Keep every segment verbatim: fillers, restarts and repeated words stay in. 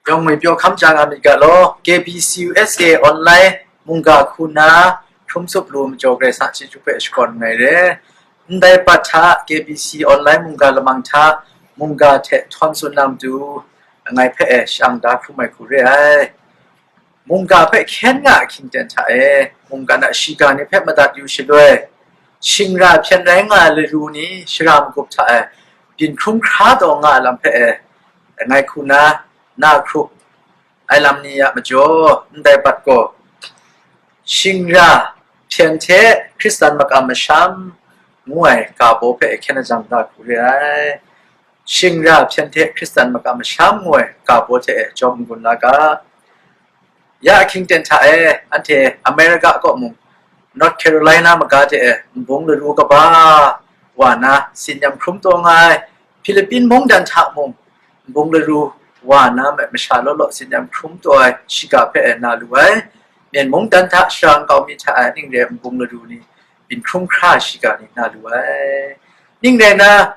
Yawng ngwi pyaw hkam ja nga myit ga law, K B C U S A online mungga hku na hkrum tsup lu majaw Karai Kasang chyeju hpe shakawn nngai re. Ndai bat hta K B C online mungga lamang hta mungga hte htawn tsun na matu ngai hpe e shang da hkrum ai hku re ai. Mungga hpe hkyen nga ahkying ten hta e, mungkan a shiga ni hpe madat yu shaloi, shingra hpyen rai nga ai laru ni shara magup hta e byin hkrum hkra taw nga ai lam hpe e, ngai hku na, na hkrup ai lam ni a majaw, ndai bat gaw, shingra hpyen hte Hkristan makam masham ngu ai ga baw hpe hkyen ajang da hku re ai. Shingra hpyen hte Hkristan makam masham ngu ai ga baw hte e jawm n-gun la ga. Ya ahkying ten hta e, anhte America kaw mung, North Carolina maga hte e nbung laru kaba wa na tsin-yam hkrum taw nga ai, Philippine mungdan hta mung, nbung laru wa na me masha law law tsin-yam hkrum taw ai shiga hpe e na lu ai. Myen mungdan hta shara nkau mi hta e ning re ai nbung laru ni, byin hkrum hkra shiga ni na lu ai. Ning rai na,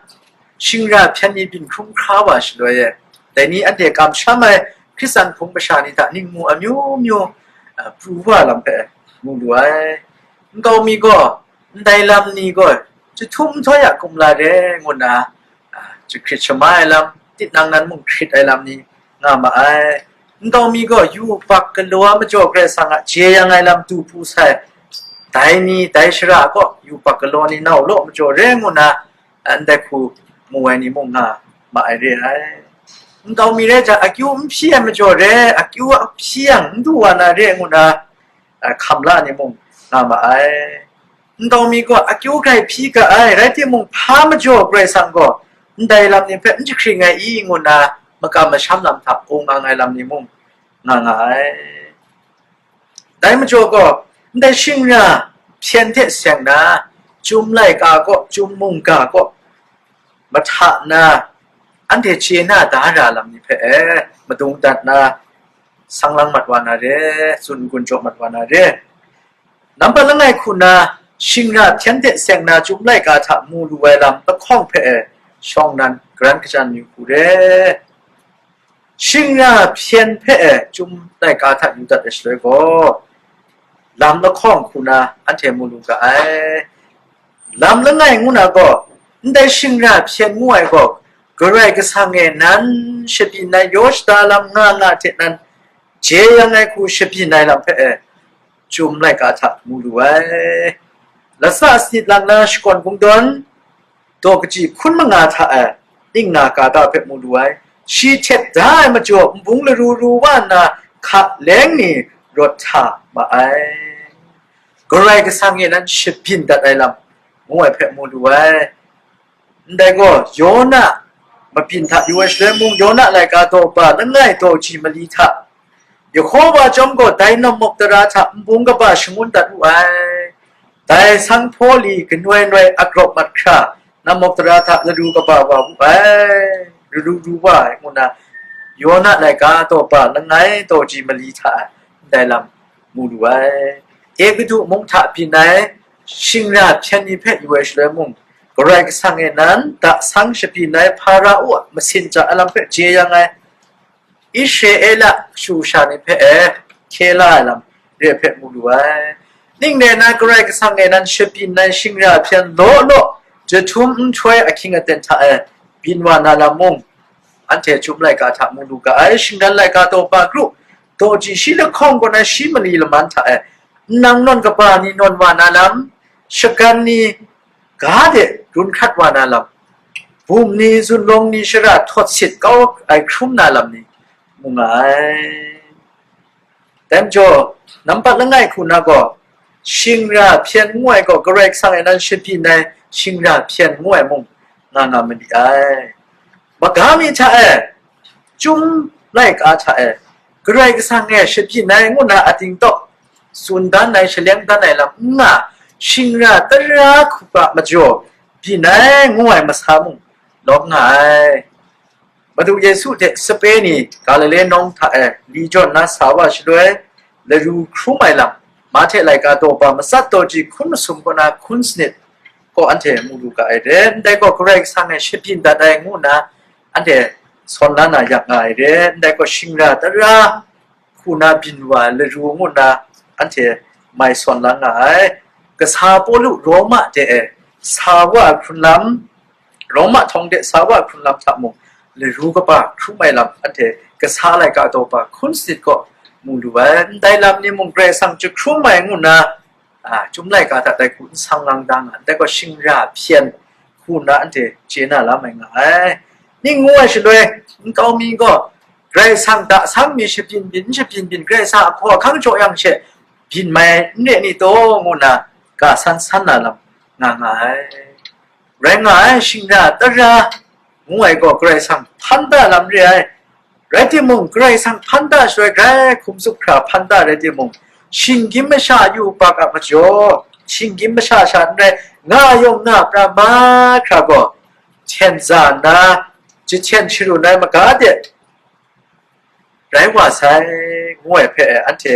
shingra hpyen ni byin hkrum hkra wa shaloi e, dai ni anhte kamsham ai Hkristan hpung masha ni hta ningmu amyu myu, a, pru wa lam hpe mu lu ai. Nkau mi gaw, ndai lam ni gaw, chyahtum nhtoi a kumla re ngu nna, a, jahkrit shamai ai lam, tinang nan mung hkrit ai lam ni nga ma ai. Nkau mi gaw yubak galaw a majaw Karai Kasang a jeyang ai lam du pru sai, dai ni, dai shara kaw yubak galaw ni nau law majaw re ngu nna, ndai hku mu ai ni mung nga ma ai re ai. Nkau mi rai jang, akyu n hpyi ai majaw re, akyu a hpyi yang n du wa na re ngu nna, a, hkam la ni mung nga ma ai. Nkau mi gaw akyu grai hpyi ga ai, rai timung, hpa majaw Karai Kasang gaw ndai lam ni hpe n jahkring ai i ngu nna, makam masham lam hta ung ang ai lam ni mung nga nga ai. Dai majaw gaw, ndai shingra hpyen hte seng na, chyum laika kaw, chyum mungga kaw, mahta na, anhte chye na da ra lam ni hpe e, madung dat na, sang lang mat wa na re, tsun n-gun jaw mat wa na re. Nampat langai hku na, shingra hpyen hte seng na chyum laika hta mu lu ai lam lahkawng hpe e, shawng nan garan kajan yu hku re. Shingra hpyen hpe e chyum laika hta yu dat ai shaloi gaw, lam lahkawng hku na anhte mu lu ga ai. Lam langai ngu na gaw, ndai shingra hpyen ngu ai gaw, Karai Kasang e nan shabyin ai yaw shada lam nga nga hte nan jeyang ai hku shabyin ai lam hpe e, chyum laika hta mu lu ai. Latsa sanit lang na shakawn kungdawn, daw kaji hkun manga hta e, ning na ga da hpe mu lu ai. Shi htet da ai majaw nbung laru ru wa nna, hka leng ni rawt hta ma ai. Karai Kasang e nan shabyin dat ai lam, ngu ai hpe mu lu ai. Ndai gaw, Yona mabyin hta yu ai shaloi mung, Yona laika daw ba langai daw ji mali hta, Yehowa chyawm gaw dai nawmawk tara hta nbung kaba shangun dat wu ai. Dai sanghpaw li kanoi noi agrawp mat hkra, nawmawk tara hta laru kaba wa wu ai, laru ru wa ai, ngu nna, Yona laika daw ba langai daw ji mali hta ndai lam mu lu ai. Egutu mung hta byin ai shingra hpyen ni hpe yu ai shaloi mung, Karai Kasang e nan da sang shabyin ai Hpara-o a masin ja ai lam hpe jeyang ai, Israela kashu kasha ni hpe e hkye la ai lam re hpe mu lu ai. Ning rai na, Karai Kasang e nan shabyin ai shingra hpyen law law, jahtum nhtoi ahkying aten hta e byin wa na lam mung, anhte chyum laika hta mu lu ga ai. Shinggan laika daw ba kru, daw ji shi lahkawng kaw na shi mali laman hta e, nnang nawn kaba ni nawn wa na lam, shagan ni ga de run hkrat wa na lam, bum ni zunlawng ni shara htawt sit kau ai hkrum na lam ni mu nga ai. Dai majaw, nampat langai hku na gaw, shingra hpyen ngu ai gaw, Karai Kasang e nan shabyin ai shingra hpyen ngu ai mung nga nga mali ai. Maga mi hta e, chyum laika hta e, Karai Kasang e shabyin ai ngu na ating tawk tsun dan ai, shaleng dan ai lam n nga, shingra tara hku hpa majaw byin ai ngu ai masa mung lawm nga ai. Madu Yesu hte sape ni Galile nawng hta e li jawn na sa wa shaloi, laru hkrum ai lam, Mahte laika daw ba matsat daw ji hkun masum kaw na hkun sanit kaw anhte mu lu ga ai re. Ndai gaw Karai Kasang e shabyin dat ai ngu nna anhte sawn la na yak nga ai re, ndai gaw shingra tara hku na byin wa ai laru ngu nna anhte mai sawn la nga ai. Kasa Pawlu Roma de e sa wa ai hkrun lam, Roma htawng de sa wa ai hkrun lam hta mung, laru kaba hkrum ai lam anhte kasa laika daw ba hkun sanit kaw mu lu ai. Ndai lam ni mung Karai Kasang jahkrum ai ngu nna, a, Chyum laika hta dai hku n sang lang da nga, dai gaw shingra hpyen hku nna anhte chye na la mai nga ai. Ning ngu ai shaloi, nkau mi gaw, Karai Kasang hta sang mi shabyin byin, n shabyin byin, Karai Kasang a hkaw ahkang jaw yang she byin mai n re ni taw, ngu nna ga san san na lam nga nga ai. Rai nga ai, shingra tara ngu ai gaw Karai Kasang hpan da lam re ai. Rai timung, Karai Kasang hpan da shaloi grai hkum tsup hkra hpan da rai timung, shinggyim masha yubak a majaw, shinggyim masha sha n rai, nga yawng nga pra mahkra gaw, hten za nna, jahten sharun ai maga de, rai wa sai, ngu ai hpe anhte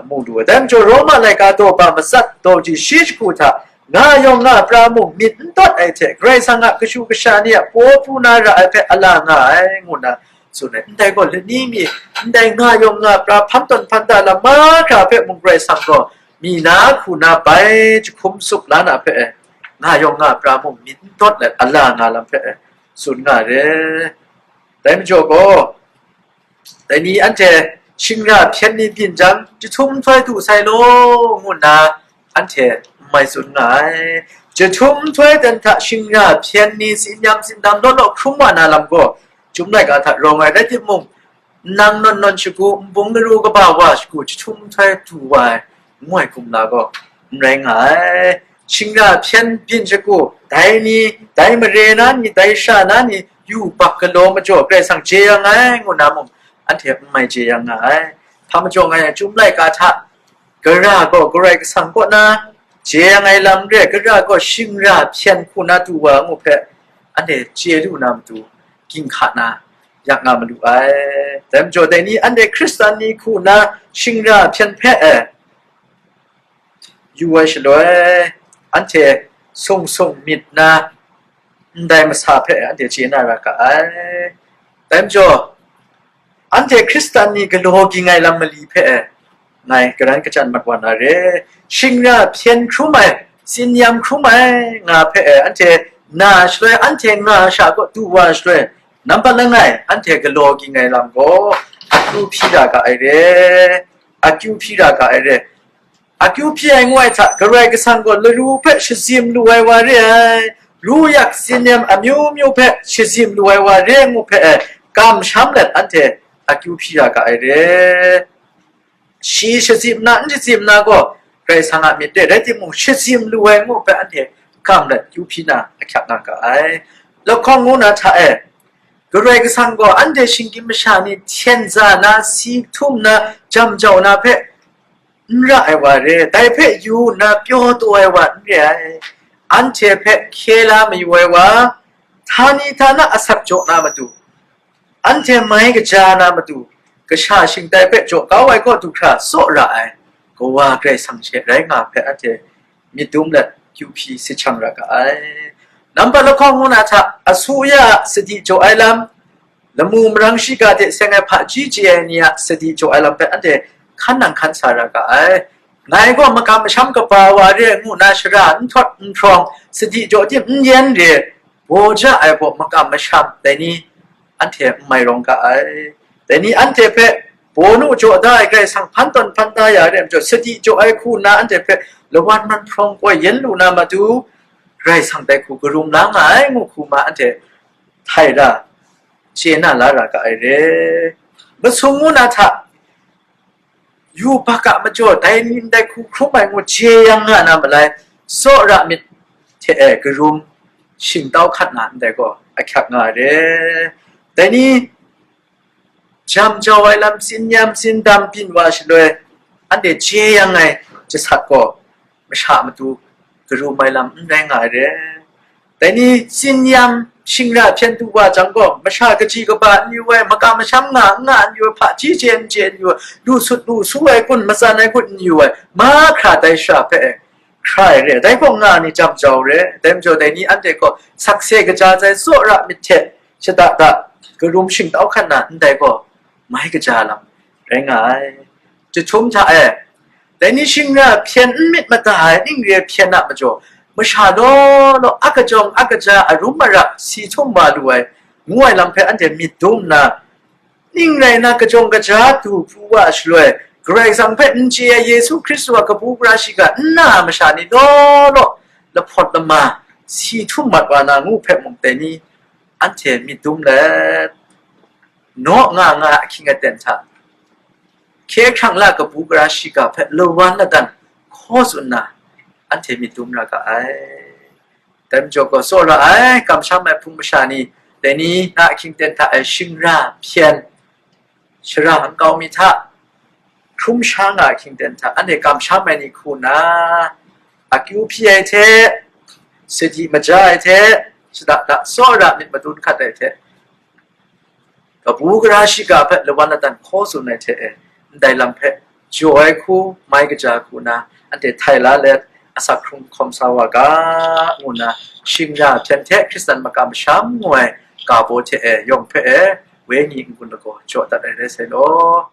mu lu ai. Dai majaw, Roma laika daw ba matsat daw ji shi jahku hta, nga yawng nga pra mung myit n dawt ai hte, Karai Kasang a kashu kasha ni a paw pru na ra ai hpe a la nga ai, ngu nna tsun ai. Ndai gaw, lani mi ndai nga yawng nga pra hpan tawn hpan da lam mahkra hpe mung Karai Kasang gaw mi na hku na bai jahkum tsup la na hpe, nga yawng nga pra mung myit n dawt let a la nga lam hpe tsun nga re. Dai majaw gaw, dai ni anhte shingra hpyen ni byin jang, jahtum nhtoi du sai law, ngu nna anhte n mai tsun nga ai. Jahtum nhtoi ten hta shingra hpyen ni tsin yam tsindam law law hkrum wa na lam gaw, Chyum laika hta rawng ai rai timung, nang nawn nawn shagu, nbung laru kaba wa shagu, jahtum nhtoi du wa ai, ngu ai kumla gaw n rai nga ai. Shingra hpyen byin shagu, dai ni, dai mare na ni, dai sha na ni, yubak galaw majaw Karai Kasang jeyang ai, ngu na mung, anhte n mai jeyang nga ai. Hpa majaw nga yang, Chyum laika hta gara gaw Karai Kasang kaw na jeyang ai lam re, gara gaw shingra hpyen hku na du wa ngu hpe, anhte chye lu na matu, ginhka na yak nga malu ai. Dai majaw, dai ni anhte Hkristan ni hku na shingra hpyen hpe e, yu ai shaloi, anhte sung sung myit na ndai masa hpe anhte chye na ra ga ai. Dai majaw, anhte Hkristan ni galaw ging ai lam mali hpe e, ngai garan kachyan mat wa na re. Shingra hpyen hkrum ai, tsin yam hkrum ai nga hpe e, anhte na shaloi, anhte nga sha kaw du wa shaloi, nampat langai anhte galaw ging ai lam gaw akyu hpyi ra ga ai re, akyu hpyi ra ga ai re. Akyu hpyi ai ngu ai hta, Karai Kasang gaw laru hpe shazim lu ai wa re ai, ru yak tsin yam amyu myu hpe shazim lu ai wa re ngu hpe ai, kamsham let anhte akyu hpyi ra ga ai re. Shi shazim na, n shazim na gaw, Karai Kasang a myit re, rai timung, shazim lu ai ngu hpe anhte gam let kyu hpyi na ahkyak nga ga ai. Lahkawng ngu na hta e, Karai Kasang gaw anhte shinggyim masha ni hten za na, si htum na, jam jau na hpe n ra ai wa re, dai hpe yu nna pyaw taw ai wa n re ai. Anhte hpe hkye la mayu ai wa, htani htana asak jaw na matu, anhte mai kaja na matu, kasha shingtai hpe jaw kau ai kaw du hkra tsaw ra ai Kawa Karai Kasang she rai nga hpe anhte myit dum let kyu hpyi si chyang ra ga ai. Nampat lahkawng ngu na hta, asuya a sadi jaw ai lam, lamu marang shiga de seng ai hpaji chye ai ni a sadi jaw ai lam hpe anhte hkan nang hkan sa ra ga ai. Ngai gaw makam masham kaba wa re ngu na shara n htawt n hprawng, sadi jaw tim n yen re, baw ja ai gaw makam masham dai ni anhte n mai rawng ga ai. Dai ni anhte hpe bawnu jaw da ai Karai Kasang hpan tawn hpan da ya re ai majaw, sadi jaw ai hku nna anhte hpe lawan man hprawng koi yen lu na matu, Karai Kasang dai hku karum la nga ai ngu hku ma anhte htai ra, chye na la ra ga ai re. Masum ngu na hta, yubak a majaw dai ni ndai hku hkrum ai ngu jeyang nga na malai, tsaw ra myit hte e karum shingtau hkat na ndai gaw ahkyak nga ai re. Dai ni jam jau ai lam, tsin yam tsin dam byin wa shaloi, anhte jeyang ai jasat gaw masha matu karum ai lam n rai nga ai re. Dai ni tsin yam shingra hpyen du wa jang gaw, masha kaji kaba n yu ai, makam masham nga n nga n yu ai, hpaji chye n chye n yu ai, lu sut lu su ai kun, matsan ai kun n yu ai, mahkra dai shara hpe e hkrai re. Dai gaw nga ni jam jau re. Dai majaw dai ni anhte gaw sakse kaja ai tsaw ra myit hte shada da karum shingtau hkan na ndai gaw mai kaja lam rai nga ai. Jahtum hta e, dai ni shingra hpyen n myit mada ai ning re hpyen a majaw, masha law law a kajawng a kaja arum ara si htum wa lu ai, ngu ai lam hpe anhte myit dum nna, ning rai na kajawng kaja du pru wa ai shaloi, Karai Kasang hpe n chye ai Yesu Hkristu a kabu gara shiga n na ai masha ni law law lahpawt lama si htum mat wa na ngu hpe mung dai ni anhte myit dum let, naw nga nga ai ahkying aten hta hkye hkrang la kabu gara shiga hpe lawan ladan hkaw tsun nna, anhte myit dum ra ga ai. Dai majaw gaw, tsawra ai kamsham ai hpung masha ni, dai ni na ahkying ten hta e shingra hpyen, shara nkau mi hta hkrum sha nga ahkying ten hta anhte kamsham ai ni hku nna, akyu hpyi ai hte, sadi maja ai hte, shada da tsawra myit madun hkat ai hte, kabu gara shiga hpe lawan ladan hkaw tsun ai hte e, ndai lam hpe jaw ai hku, mai kaja hku na, anhte htai la let, asak hkrung hkawm sa wa ga, ngu na, shingra hpyen hte Hkristan makam masham ngu ai ga baw hte e, yawng hpe e, wenyi n-gun lagaw jaw dat ai rai sai law.